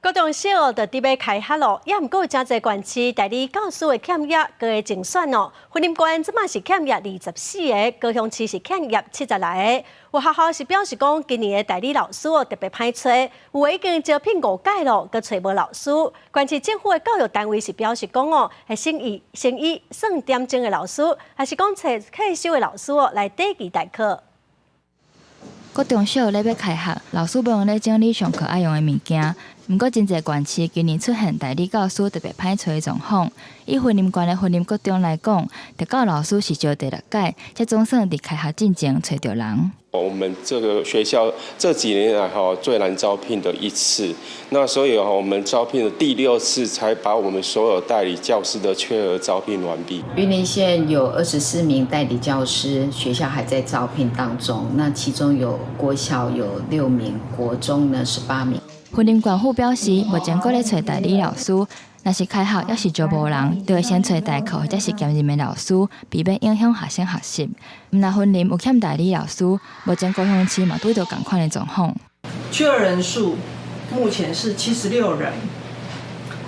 國中小就佇欲開學囉，也毋過有誠濟縣市代理教師的欠額閣會精算哦。雲林縣這馬是欠額24個，高雄市是欠額76個。有學校是表示講，今年的代理老師哦特別歹揣，有的已經招聘五屆囉，閣揣無老師。縣市政府的教育單位是表示講哦，會先以算點鐘的老師，抑是講揣退休的老師哦來短期代課。國中小咧欲開學，老師無閒咧整理上課愛用的物件。毋過，真濟縣市今年出現代理教師特別歹揣的狀況。以雲林縣的雲林國中來講，特教老師是招第六屆，才總算佇開學進前揣著人。我們這個學校這幾年來哈最難招聘的一次，那所以我們招聘的第六次才把我們所有代理教師的缺額招聘完畢。雲林縣有24名代理教師，學校還在招聘當中。那其中有國小有6名，國中呢18名。雲林縣府表示，目前閣咧揣代理老師，若是開學猶是招無人，就會先揣代課或者是兼任的老師，避免影響學生學習。毋但雲林有欠代理老師，目前高雄市嘛拄著仝款的狀況。缺額人數目前是76人，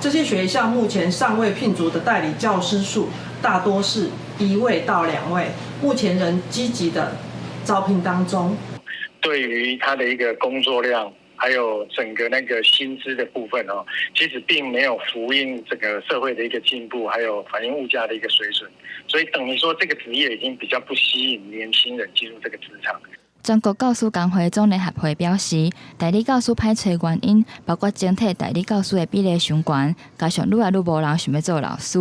這些學校目前尚未聘足的代理教師數大多是1位到2位，目前仍積極的招聘當中。對於他的一個工作量，還有整個那個薪資的部分哦，其實並沒有符應這個社會的一個進步，還有反映物價的一個水準，所以等於說這個職業已經比較不吸引年輕人進入這個職場。全國教師工會總聯合會表示，代理教師歹揣原因包括整體代理教師的比例傷懸，加上愈來愈無人想欲做老師，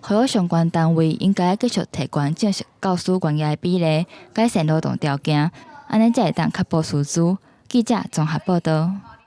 呼籲相關單位應該繼續提懸正式教師專業的比例，改善勞動條件，按呢才會當較保師資。記者綜合報導。